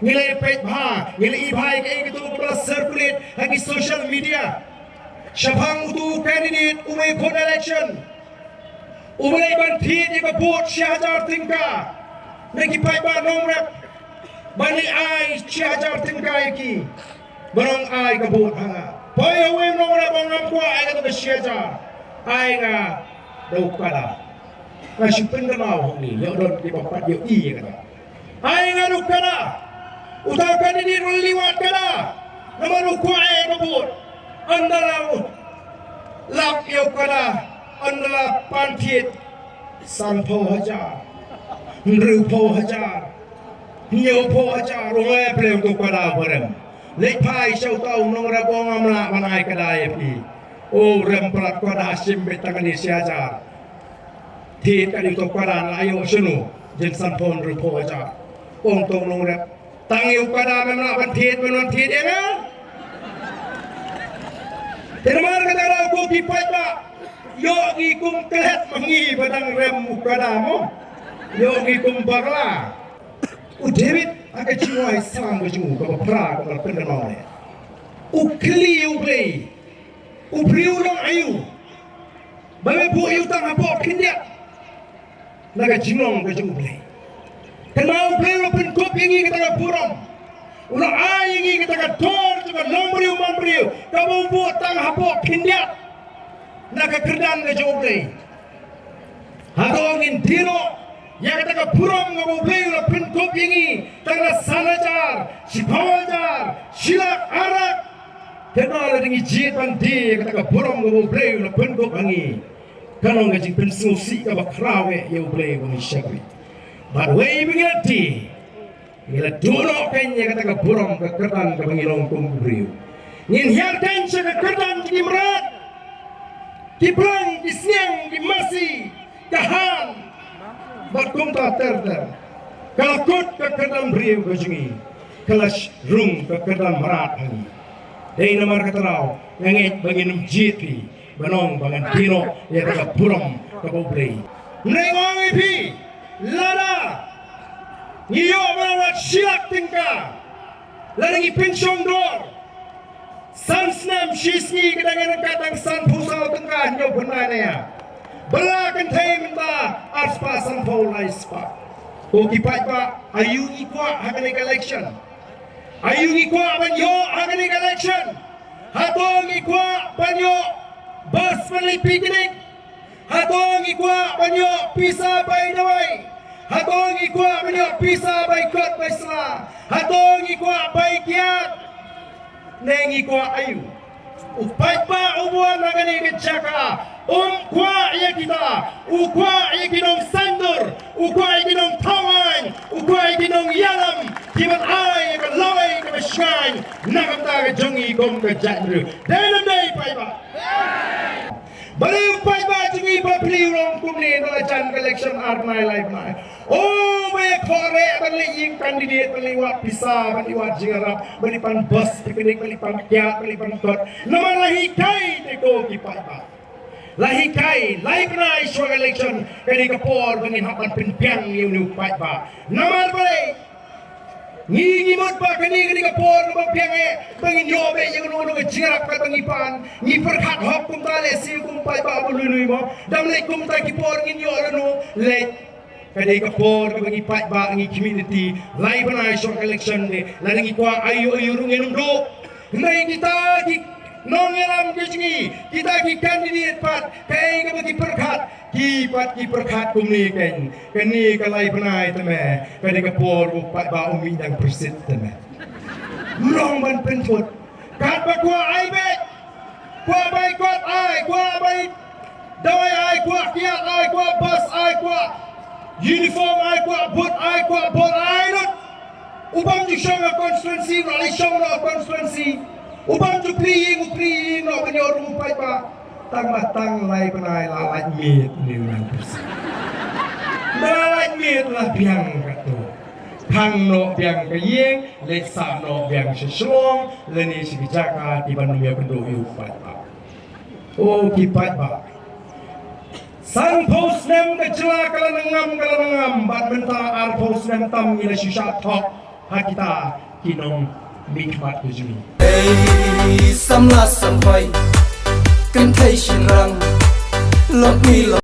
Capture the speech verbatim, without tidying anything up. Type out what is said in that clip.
Ngi la peit bha, ngi la i bha ïa kaei kato kaba la circulate ha ki social media shaphang uto u candidate uba ïa vote election, uba leit ban thied ïa ka vote shi hajar tyngka na ki paidbah nongrep, ban leit ai shi hajar tyngka ïa ki ban ong ai ka vote ha nga. Poi ha uwei u nongrep u ong ngam kwah ai kata ka shi hajar, ai nga da u kada. Nga shu pynkynmaw hangne, ïoh don kiba pat ïohi ïa kata. Ai nga da u kada. Uta u candidate u la leit wad kada. Namar u kwah ai ka vote. Ynda la lap ïa u kada, ynda la pan thied sanphew hajar, hynriewphew hajar, hynñiewphew hajar, u ong eh, pleng uto u kada uba rem. Leit phai sha uta u nongrep u ong ngam lah ban ai kada ïa phi. U rem palat, kada shim beit tang kane shi hajar. Thied kane uto u kada, la ïoh shano jin sanphew hynriewphew hajar. U ong uto u nongrep, tang ïa u kada mem lah ban thied, mem lah ban thied ïa nga. Te namar kata ka daw ko ki paidbah, ïoh ngi kum klet ma ngi ba dang rem u kada mo. Ïoh ngi kum bakla. U David ha ka jingwai Salm ka jong u kaba phra kaba la pynkynmaw ne, u kylli ïa U Blei, u briew u long aïu ba me buh ïa u tang hapoh khyndiat na ka jinglong ka jong U Blei. Kynmaw U Blei u la pynkup ïa ngi kata ka burom. U la ai ïa ngi kata ka dor jong ka nongbriew manbriew kaba u buh tang hapoh khyndiat na ka kyrdan ka jong U Blei. Hato ngin die noh ïa kata ka burom kaba U Blei u la pynkup ïa ngi tang na san hajar, shiphew hajar, shi lak, ar lak? Kynmaw lada ngi jied ban die ïa kata ka burom kaba U Blei u la pynkup ha ngi, ka long ka jingpynsngewsih kaba khraw eh ïa U Blei ba ngi shakri. Bad wei ba ngi la die, ngi la duh noh kein ïa kata ka burom ka kyrdan kaba ngi long kum u briew. Ngin hiar kein sha ka kyrdan jong ki mrad, ki plang, ki sniang, ki masi, ka han, bad kumta ter ter. Ka la kut ka kyrdan briew ka jong ngi, ka la sh-, rung ka kyrdan mrad ha ngi. Dei namar kata ka daw nga ngeit ba ngin ym jied phi ban ong ba ngan die noh ïa kata ka burom kaba U Blei. Hynrei nga ong ïa phi, lada ngi ïoh ban wad shi lak tyngka, lada ngi pynshong dor san snem shi sngi, ka dang ïa ryngkat tang sanphew saw tyngka, hynñiewphew khyndai na ïa. Ba la kynthei mynta arspah sanphew, laispah. Ko ki paidbah, aïu ngi kwah ha kane ka election? Aïu ngi kwah ban ïoh ha kane ka election? Hato ngi kwah ban ïoh bus ban leit picnic? Hato ngi kwah ban ïoh pisa bai dawai? Hato ngi kwah ban ïoh pisa bai kot bai sla? Hato ngi kwah bai kiad? Ne ngi kwah aïu? U paidbah uba wan ha kane ka jaka um kwah ïa kita. U kwah ïa ki nongsaiñdur, u kwah ïa ki nongthaw aiñ, u kwah ïa ki nongïalam kiban ai ïa ka lawei kaba shngaiñ na ka bynta ka jong ngi kum ka jaitbynriew. Dei ne ym dei, paidbah? Balei u paidbah jong ngi ba plie u long kumne na la jan ka election ar bnai lai bnai? O, ba ïa khoreh ban leit ïing candidate, ban leit wad pisa, ban leit wad jingïarap, ban leit pan bus picnic, ban leit pan kiad, ban leit pan kot. Namar la hikai te ko ki paidbah. La hikai, lai bnai shuwa ka election, kane ka por ba ngin hap ban pynbiang ïa une u paidbah. Namar balei? Ngi, ngi mut ba kane, kane ka por kaba biang eh ba ngin ïoh beit ïa kano kano ka jingïarap kaba ngi pan. Ngi pyrkhat hok kumta, lehse kum paidbah ba lui lui mo. Dang leit kumta ki por ngin ïoh lano leit. Kane ka por kaba ngi paidbah, ngi community, lai bnai shuwa ka election de, lada ngi kwah aïu aïu ruh ngin ym duh. Hynrei kita ki nongïalam ki jong ngi, kita ki candidate pat, kaei kaba ki pyrkhat? Ki pat ki pyrkhat kumne kein, kane ka lai bnai te me, kane ka por u paidbah um mih dang pyrshit te me. Ym long ban pynthut. Katba kwah ai beit, kwah bai kot ai, kwah bai dawai ai, kwah kiad ai, kwah bus ai, kwah uniform ai, kwah boot ai, kwah bor ai lut. U bym ju shong ha constituency, u la leit shong noh ha constituency. U bym ju plie ïing, u plie ïing noh ban ïoh rung u paidbah. Tang ba tang lai bnai la lait miet une u nongpyrshah. Ba la lait miet la biang katto. Khang noh biang ka ïing, leit sah noh biang sha Shillong, lane sha ki jaka kiban ym ïakynduh ïa u paidbah. O ki paidbah. Sanphew snem ka jylla ka la nang ngam, ka la nang ngam, bad mynta arphew snem tam ngi la shu shah thok ha kita ki nongmihkhmat ka jong ngi. Ei samla samphai, kynthei shynrang, lok ni lok